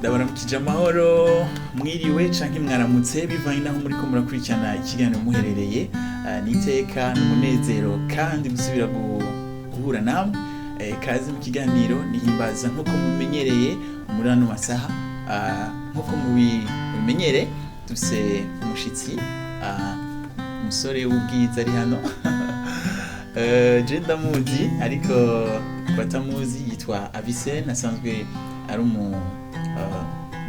Ndabaramukije amahoro, mwiriwe canke mwaramutse bivanye naho muriko murakurikirana ikiganiro muherereye. Ni iteka n'umunezero kandi gusubira guhura namwe. Kaze mu kiganiro nihimbaza nk'uko mubimenyereye muri ano masaha. Nk'uko mubimenyere dufise umushitsi, umusore w'ubwiza ari hano. Je ndamuzi ariko ku batamuzi yitwa Avicenne, asanzwe ari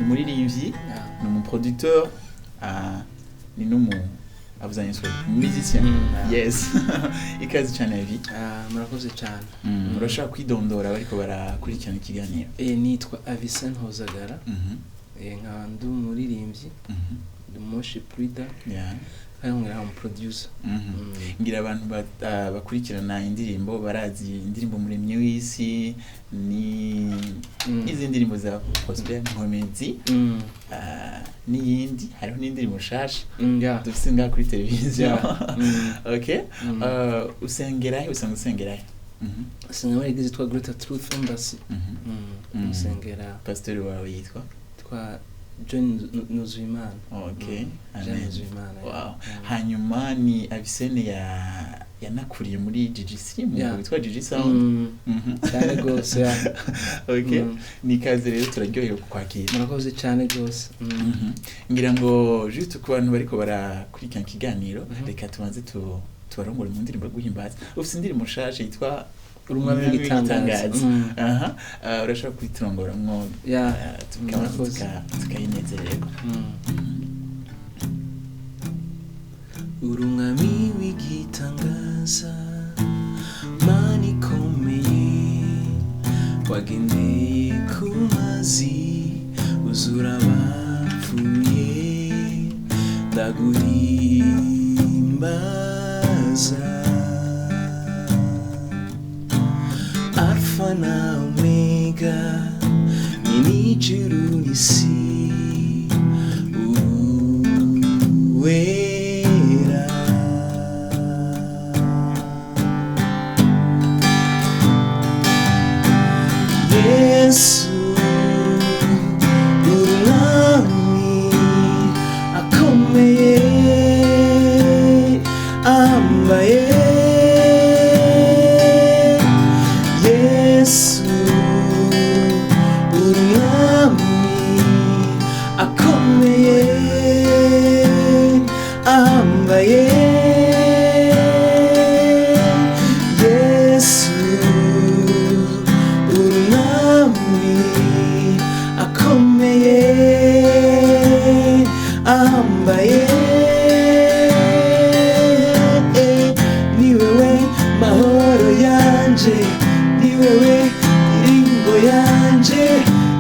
umuririmbyi, ni umuproducteur, ni n'umu avuzanye musicien. Yes, ikaze cyane Avi. Ah, murakoze cyane. Urashobora kwidondora bariko barakurikirana ikiganiro? Nitwa Avicenne Hozagara. Nkaba ndi umuririmbyi, ndi umu worship leader, kandi nkaba umu producer. Ngira abantu bakurikirana indirimbo barazi indirimbo Muremyi w'isi ni n'izindi ndirimbo za Prosper Nkomezi, n'iyindi, hariho n'indirimbo nshasha dufise ngaha kuri televiziyo. Okay. Usengerahe? Usanga usengerahe? Nsenga muri église yitwa Greater Truth Embassy. Nsengera Pastori wawe yitwa? Twa John Nuzuyimana. Okay. John Amen. Nuzuyimana, yeah. Wow. Hanyuma ni Avicenne ya yanakuriye muri GGC mu witwa GG Sound. Cyane rwose, yeah. Okay. Ni ikaze rero, turaryohewe kukwakira. Murakoze cyane rwose. Ngira ngo juste ku bantu bariko barakurikirana ikiganiro, reka tubanze tubarongore mu ndirimbo yo guhimbaza. Ufite indirimbo nshasha yitwa Uri Umwami w'Igitangaza. Aha. Urashobora kuyiturongora tukabanza Murakoze. tukayinezererwa. Uri umwami w'igitangaza, Mana ikomeye, wagendeye ku mazi, uzura abapfuye, ndaguhimbaza. Alfa na Omega, nyene ijuru n'isi, Uwera. Yesu, umwami akomeye, ambaye. Yesu, umwami akomeye, ambaye. Yesu, umwami akomeye, ambaye. Ni wewe mahoro yanje, ni wewe ringo yanje,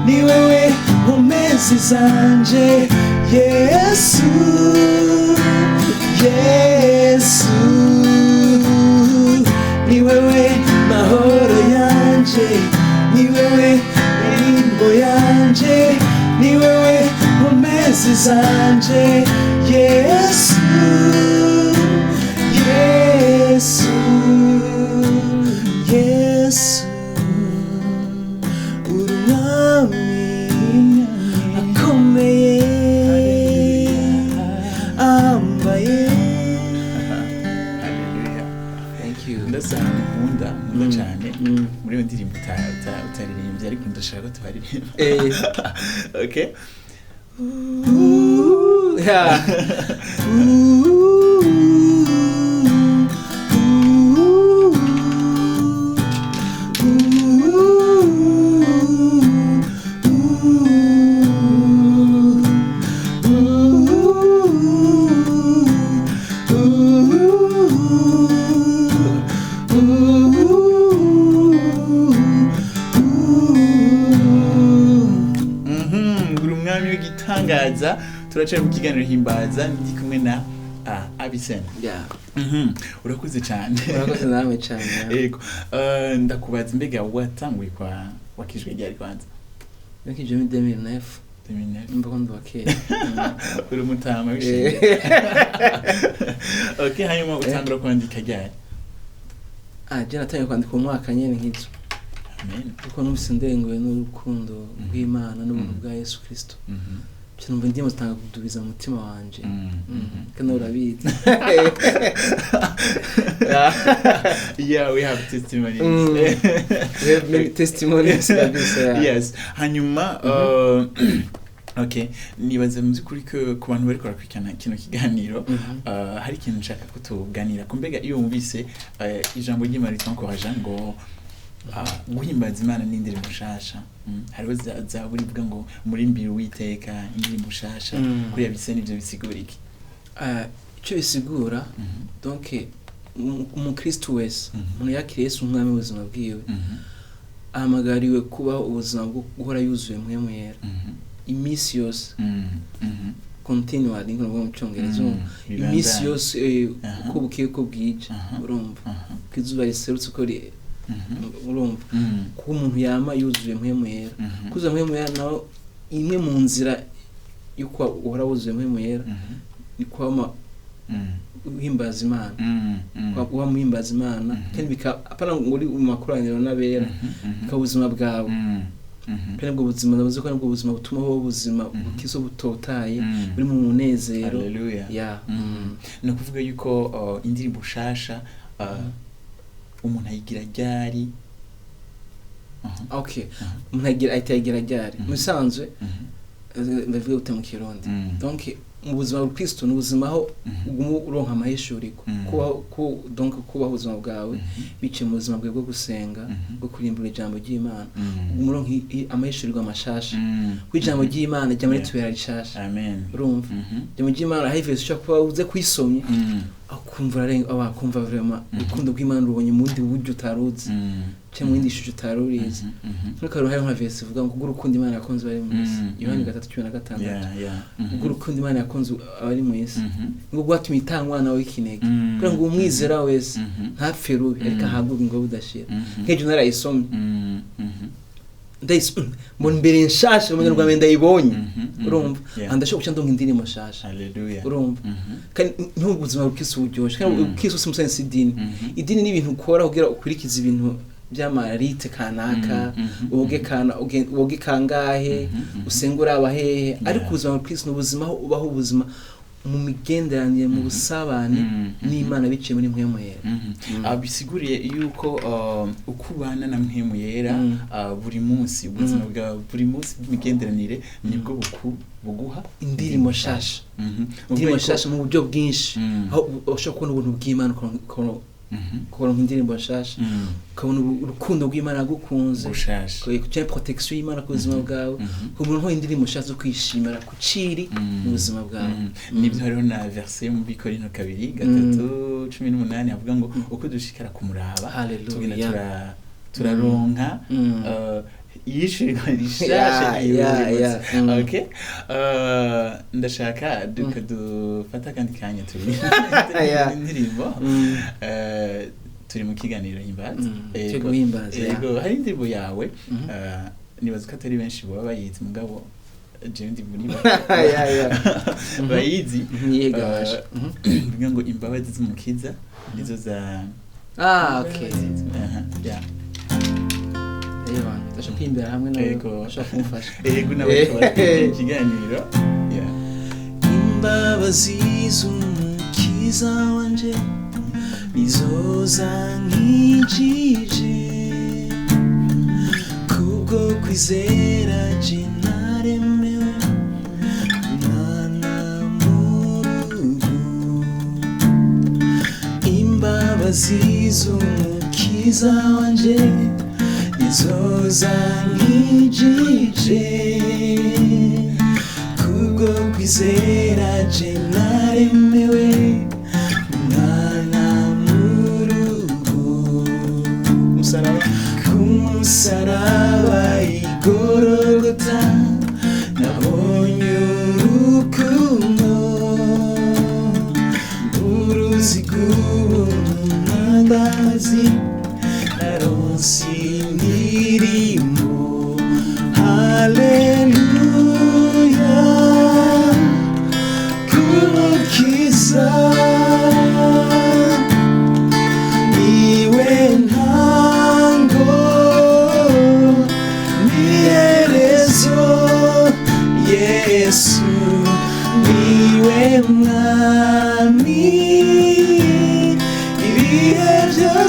ni wewe nkomezi zanje. Yesu, Yesu, ni wewe mahoro yanje, ni wewe ringo yanje, ni wewe nkomezi zanje. Yesu, Yesu, Yesu, uri umwami akomeye, ambaye. Hallelujah. Thank you. Ndasa ahantu nkunda cyane muri iyo ndirimbo utaririmbye, ariko ndashaka ko tubaririmba. Okay. Ooh, yeah. Ooh, ooh, Uri umwami w'igitangaza. Turacari mu kiganiro Himbaza, ndi kumwe na Avicenne. Urakoze cyane. Murakoze namwe cyane. Yego. Ndakubaza, mbega watanguye kwa wakijwe ryari kwanza? Nakije muri 2009. 2009. Mba ko ndi uwa kera. Uri umutama w'ishimwe. Okay, hanyuma utangura kwandika ryari? Ah, je natangiye kwandika umwaka nyene nk'izo. Amen. Kuko numvise ndenguwe n'urukundo rw'Imana n'ubuntu bwa Yesu Kristo. Numva indirimbo zitanga kudubiza mu mutima wanje. Kandi urabizi. Yeah, we have testimonies. We have many testimonies kabisa, yeah. Yes. Hanyuma okay, nibaza mu by'ukuri ko ku bantu bariko barakurikirana kino kiganiro hari ikintu nshaka ko tuganira ko. Mbega iyo wumvise ijambo ry'Imana ritwencouragea ngo guhimbaza Imana n'indirimbo nshasha, hariho zaburi ivuga ngo murimbire Uwiteka indirimbo nshasha. Kuriya bisa n'ivyo bisigura iki? Icyo bisigura, donc umukristo wese, umuntu yakiriye Yesu umwami w'ubuzima bwiwe, ahamagariwe kubaho ubuzima bwo guhora yuzuye Mpwemu Yera iminsi yose, continually, nko mu Cyongereza. Iminsi Bibandanye. yose, uko bukeye uko bwije, urumva, uko izuba riserutse uko urumva, kuko umuntu yama yuzuye Mpwemu Yera. Kuzuza Mpwemu Yera nawe, imwe mu nzira y'uko uhora wuzuye Mpwemu Yera ni kwama uhimbaza Imana. Uba muhimbaza Imana, kandi bika apana ngo uri mu makoraniro n'abera, bikaba ubuzima bwawe. Kandi ubwo buzima, ndabuze ko nibwo buzima butuma ubaho ubuzima bukizo butotaye, buri mu munezero. Hallelujah. Ya. Ni ukuvuga yuko indirimbo nshasha umuntu ayigira ryari? Okay, umuntu agira ahita ayigira ryari? Mu bisanzwe, ndavuga gute mu Kirundi? Donc mu buzima bwa Kristo ni ubuzima aho uguma uronka amahishurirwa, kubaho donc kubaho ubuzima bwawe biciye mu buzima bwawe bwo gusenga, bwo kurimbura ijambo ry'Imana, uguma uronka amahishurirwa amashasha, kuko ijambo ry'Imana ryama ritubera rishasha. Amen. Urumva, ijambo ry'Imana hari verse ushobora kuba uze kuyisomye, akumva urarenga, wakumva vraiment urukundo rw'Imana rubonye mu bundi buryo utaruzi, cyangwa mu yindi shusho utari urizi. Nk'akarero, hariho nka verse ivuga ngo kubwo urukundo Imana yakunze abari mu isi, Yohani 3:16, kubwo urukundo Imana yakunze abari mu isi, nibwo rwatumye itanga umwana w'ikinege, kugira ngo umwizera wese ntapfe rubi, ariko ahabwe ubugingo budashira. Nk'ejo narayisomye, mbona imbere nshasha mu Rwanda ndayibonye, urumva, ndashobora guca ndonka indirimbo nshasha. Hallelujah. Urumva, kandi nk'ubu ubuzima bw'Ukristo buryoshye, kandi ubukristo si umusensi idini. Idini ni ibintu ukora kugira ukurikize ibintu by'amarite kanaka, woge kana woge kangahe, usenge uraba hehe, ariko ubuzima bw'Ukristo ni ubuzima aho ubaho ubuzima mu migenderanire, mu busabane n'Imana biciye muri Mpwemu Yera. Bisiguriye yuko uko ubana na Mpwemu Yera buri munsi, ubuzima bwa buri munsi bw'imigenderanire nibwo buguha indirimbo nshasha, indirimbo nshasha mu buryo bwinshi, aho ushobora kubona ubuntu bw'Imana, ukaronka indirimbo nshasha, ukabona urukundo rw'Imana yagukunze, gushasha, cyangwa protection y'Imana ku buzima bwawe, ukabona nko indirimbo nshasha zo kwishimira ku ciri mu buzima bwawe. Nibyo, hariho na verse yo mu Bikorino 2:3:18 avuga ngo uko dushikara kumuraba, Hallelujah. tugenda turaronka yishurirwa rishasha buri munsi. Okay. Ndashaka duka dufata akandi kanya turi indirimbo. Turi mu kiganiro Himbaza. Cyo guhimbaza, yeah. Yego, hari indirimbo yawe, nibaza ko atari benshi baba bayizi, mugabo jewe ndi muri bayizi. Yego, basha. Bivuga ngo imbabazi z'Umukiza nizo za Ah, okay. Aha, yeah. Ewa, ndashaka kwimbera hamwe nawe. Yego. Ndashaka kumufasha. Yego, n'abariko baratwumva ikiganiro. Yeah. Imbabazi z'Umukiza wanje nizo zankijije, kubwo kwizera je naremewe umwana mu rugo. Imbabazi z'Umukiza wanje nizo zankijije, kubwo kwizera je naremewe umwana mu rugo. Musaraba. Ku musaraba igorogota nabonye urukundo, uruzi rw'ubuntu n'imbabazi, naronse indirimbo. Haleluya k'Umukiza, niwe ntango.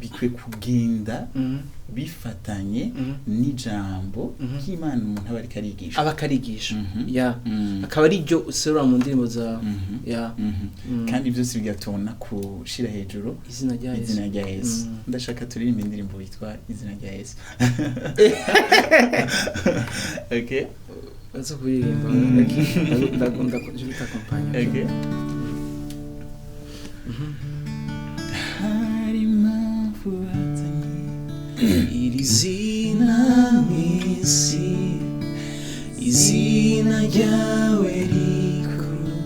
Bikwiye kugenda bifatanye n'ijambo ry'Imana umuntu aba ariko arigisha. Aba akarigisha, ya, akaba ari ryo userura mu ndirimbo zawe, ya. Kandi byose bigatuma kushira hejuru izina rya Yesu. Izina rya Yesu. Ndashaka turirimba indirimbo yitwa Izina rya Yesu, okay? Baza kuririmba. Ndakunda je vais t'accompagner. Okay. Hari impamvu bazanye iri zina mw'isi, izina ryawe rikuru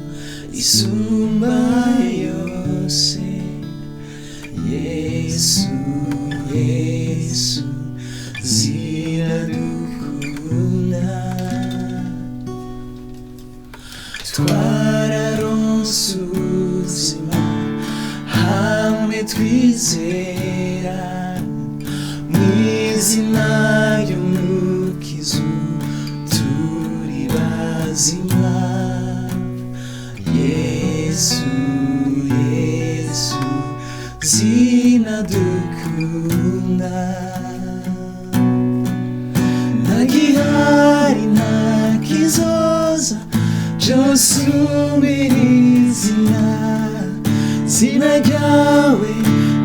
risumba yose. Yesu, Yesu, zina dukunda. Twararonse ubuzima hamwe twizera mw'izina ry'Umukiza, turi bazima. Yesu, Yesu, zina dukunda. Nta gihari, nta kizoza cyosumira izina. Zina ryawe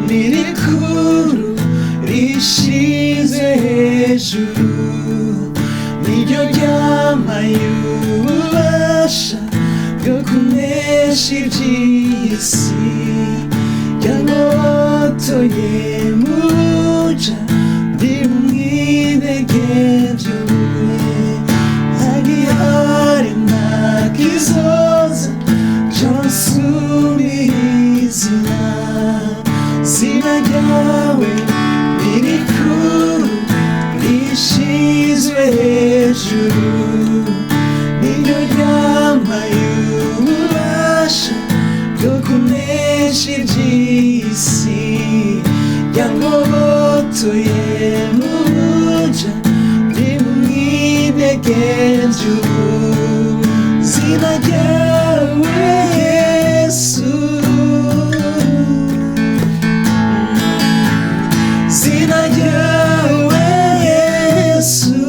ni rikuru, rishize hejuru, niryo ryampaye ububasha bwo kunesha iby'isi, ryangobotoye muja ndi mwidegembyo. Nta gihari, nta kizoza cyosumira izina. Zina ryawe ni rikuru, rishizwe hejuru, niryo ryampaye ububasha bwo kunesha iby'isi, ryangobotoye mu buja ndi mwidegembyo. Zina ryawe Yesu, zina ryawe Yesu,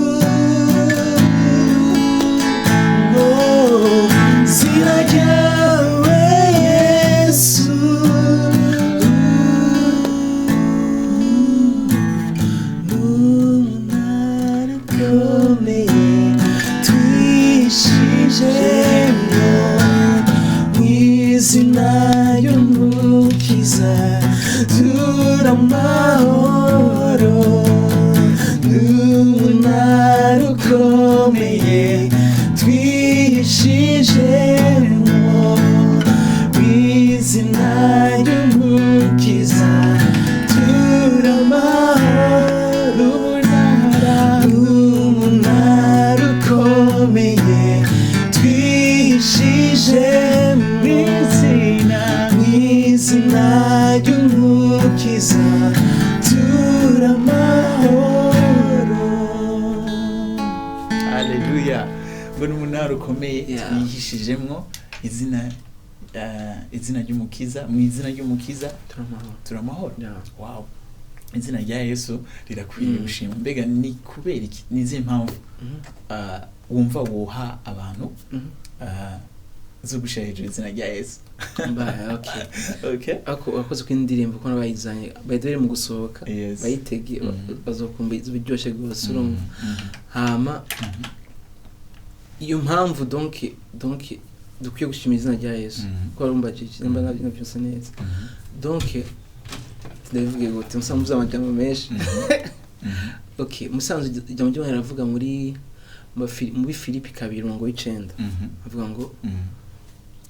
oh, zina ryawe Yesu. N'umunara ukomeye twishijemo, mw'izina ry'Umukiza turamahoro. N'umunara ukomeye twishijemo, mw'izina ry'Umukiza turamahoro. Umunara ukomeye twishije mw'izina, mw'izina ry'Umukiza turamahoro. Haleluya! Ngo ni umunara ukomeye twihishijemwo izina, izina ry'Umukiza, mu izina ry'Umukiza turamahoro. Turamahoro. Wow, izina rya Yesu rirakwiriye gushima. Mbega ni kubera iki, ni izihe mpamvu wumva woha abantu zo gushyira hejuru izina rya Yesu? Mbaye, okay. Okay. Ako wakoze ko indirimbo ko bayizanye, by the way, mu gusohoka bayitege, bazokumva iryoshe rwose, urumva. Hama iyo mpamvu donc dukwiye gushima izina rya Yesu, ko warumbajije nimba nabyumvise neza, donc ndabivuge gute? Musanzwe muzi amajambo menshi. Okay, musanzwe ijambo ry'Imana riravuga muri Filipi 2:9, avuga ngo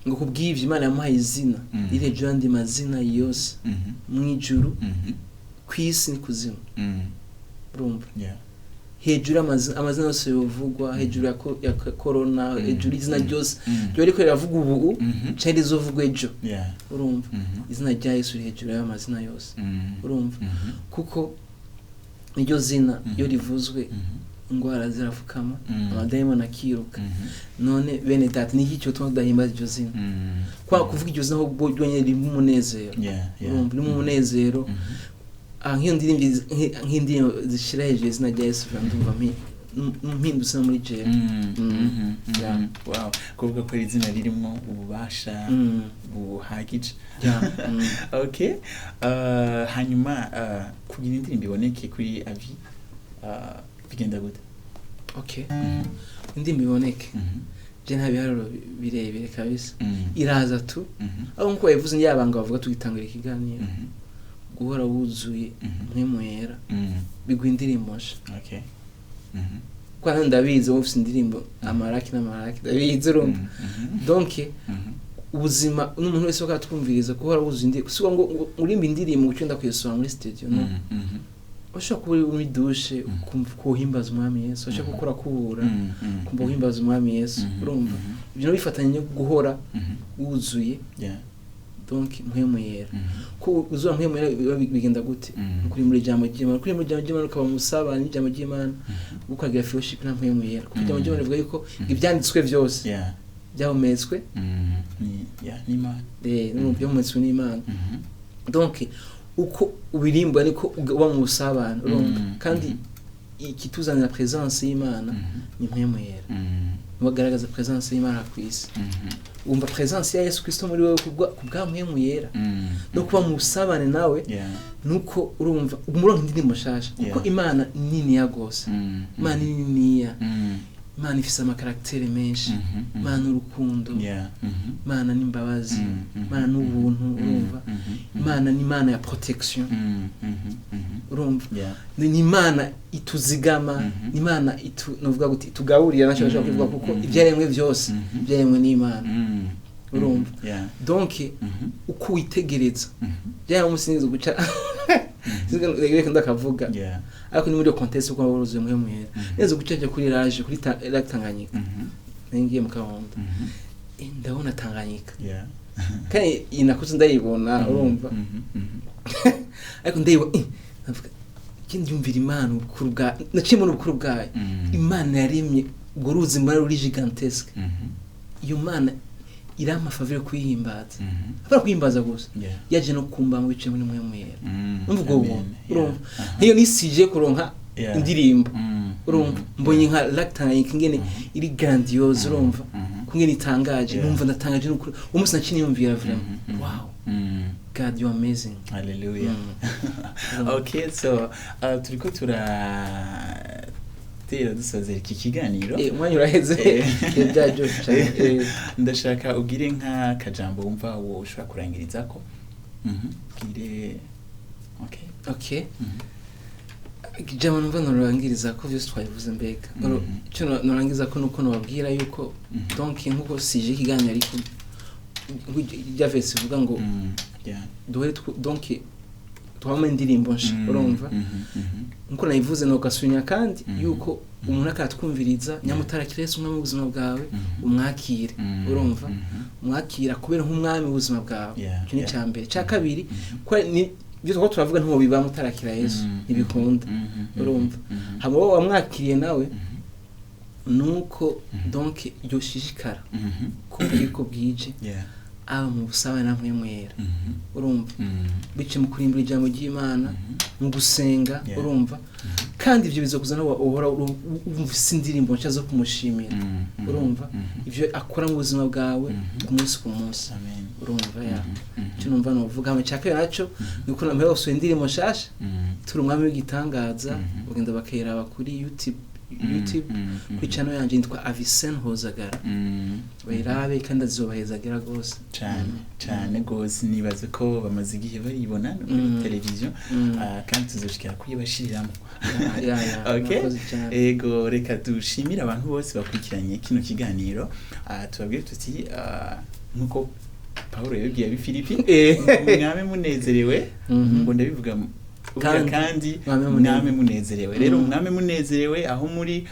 ngo kubw'ivyo Imana yamuhaye izina riri hejuru y'andi mazina yose, mu ijuru, ku isi n'ikuzimu. Urumva, hejuru amazina yose yovugwa, hejuru ya corona, hejuru y'izina ryose ryo riko riravuga ubu canke rizovugwa ejo. Urumva, izina rya Yesu riri hejuru y'ayo mazina yose. Urumva, kuko iryo zina iyo rivuzwe, ingwara zirafukama, amadayimoni akiruka. None bene data, ni iki cyotuma tudahimbaza iryo zina? Kwa kuvuga iryo zina ahubwo ryonyine ririmo umunezero. Urumva, ririmo umunezero. Nk'iyo ndirimbo, nk'indirimbo zishira hejuru izina rya Yesu, ndumva mpindutse no muri jewe. Yeah. Wow, kuvuga ko ari izina ririmo ububasha buhagije. Yeah. Okay, hanyuma kugira indirimbo iboneke kuri Avi, bigenda gute? Okay, indirimbo iboneke, je nta biharuro birebire kabisa, iraza tu. Aho nkuko babivuze, yabanga bavuga tugitangira ikiganiro, guhora wuzuye Mpwemu Yera biguha indirimbo nsha. Kuko hano ndabizi, wowe ufise indirimbo amaraki n'amaraki, ndabizi, urumva. Donc ubuzima n'umuntu wese wakatwumviriza, guhora wuzuye indirimbo si ngo urimba indirimbo ucyo ndakuyisohora muri studio, no. Ushobora kuba uri muri douche, ukumva ko uhimbaza Umwami Yesu, ushobora gukora kubura, kumva uhimbaza Umwami Yesu. Urumva, ibyo bifatanye no guhora wuzuye donc Mpwemu Yera. Ko uzura Mpwemu Yera biba bigenda gute? Kuri muri ijambo ry'Imana, kuri muri ijambo ry'Imana, ukaba musabana n'ijambo ry'Imana, ukagira fellowship na Mpwemu Yera, kuko ijambo ry'Imana rivuga yuko ibyanditswe byose byahumetswe Ni yeah, n'Imana. Byahumetswe n'Imana. Donc uko ubirimba niko uba mu busabane, urumva. Kandi ikituzanira présence y'Imana ni Mpwemu Yera. Niwe agaragaza présence y'Imana ku isi. Wumva présence ya Yesu Kristo muri wowe ku bwa Mpwemu Yera no kuba mu busabane nawe. Nuko urumva umurongo indirimbo nshasha, kuko Imana ni niniya gose. Imana ni niniya. Imana ifise ama caractères menshi. Imana urukundo. Imana n'imbabazi. Imana n'ubuntu, urumva. Imana ni Imana ya protection. Urumva, ni Imana ituzigama. Ni Imana itu novuga gute, itugaburira, nacyo bashobora kuvuga, kuko ibyaremwe byose byaremwe n'Imana. Urumva. Donc uko witegereza, byaba umusinzi guca reka ndakavuga, ariko ni muri iyo contexte uko wuzuye Mpwemu Yera neza, guca njya kuri rage, kuri Lac Tanganyika. Nari ngiye mu Kabondo. Ndabona Tanganyika. Kandi iyi nakuze ndayibona, urumva. Ariko ndayibona, ndavuga ikindi, yumvira Imana ubukuru bwa naciye muri ubukuru bwayo. Imana yaremye urwo ruzi mbona ruri gigantesque. Iyo Mana irampa faveur yo kuyihimbaza. Apana kuyihimbaza gusa, yaje no kumba mu bice muri Mpwemu Yera. Umva ubwo Amen. buntu, urumva, nk'iyo nisije kuronka indirimbo, urumva, mbonye nka Lac Tanganyika ingene iri grandiose, urumva, kungene itangaje. Numva ndatangaje n'ukuri, uwo munsi naciye niyumvira vraiment, wow, God, you are amazing. Hallelujah. Okay, so turiko turatera dusozera iki kiganiro. Umwanya uraheze. Byaryoshe cyane. Ndashaka ugire nk'akajambo wumva wo ushobora kurangirizako. Ugire, okay. Okay. Ijambo numva norangiriza ko vyose twabivuze mbega. Icyo norangiza ko nuko nobabwira yuko donc nkuko sije ikiganiro, ariko rya verse ivuga ngo duhere donc twame indirimbo nsha, urumva. Nkuko nabivuze, nogasunya kandi yuko umuntu akatwumviriza nyamutarakira Yesu umwami w'ubuzima bwawe, umwakire, urumva, umwakira kubera nk'umwami w'ubuzima bwawe. Icyo ni icya mbere. Icya kabiri, ko ni ibyo twaba turavuga ntiwobiba mutarakira Yesu, ntibikunda, urumva. Hama wowe wamwakiriye nawe, nuko donc yoshishikara ko bwiko bwije aba mu busabane na Mpwemu Yera, urumva, biciye mu kurimbura ijambo ry'Imana, mu gusenga, urumva. Kandi ibyo bizokuzana uhora wumva indirimbo nshya zo kumushimira, urumva, ibyo akora mu buzima bwawe ku munsi ku munsi. Amen. Urumva ya icyo numva novuga. Hama icya kabiri nacyo ni uko namwe gusohora indirimbo nshasha, turi umwami w'igitangaza. Bagenda bakayiraba kuri YouTube, YouTube kuri channel yanjye yitwa Avicen Hozagara. Bayirabe kandi azobahezagira rwose. Cyane cyane rwose, nibaze ko bamaze igihe baribona no kuri televiziyo. Kandi tuzoshikira kuyibashiriramo. Ya, Okay. murakoze cyane. Ego, reka dushimire abantu bose bakurikiranye kino kiganiro. Tubabwire tuti, nkuko Pawulo yabibwiye ab'i Filipi, mwame munezerewe. Ngo ndabivuga uvuga Kandi kandi mwame mwame munezerewe rero. Mwame munezerewe aho muri,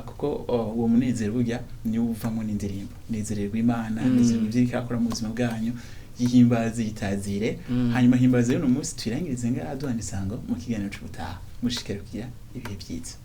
kuko uwo munezero burya niwo uvamo n'indirimbo. Nezererwa Imana, nezererwa ibyo iriko irakora mu buzima bwanyu, yihimbaze, yitazire. Hanyuma himbaze uno munsi tuyirangirize ngaha, duhana isango mu kiganiro c'ubutaha. Mushishikare kugira ibihe byiza.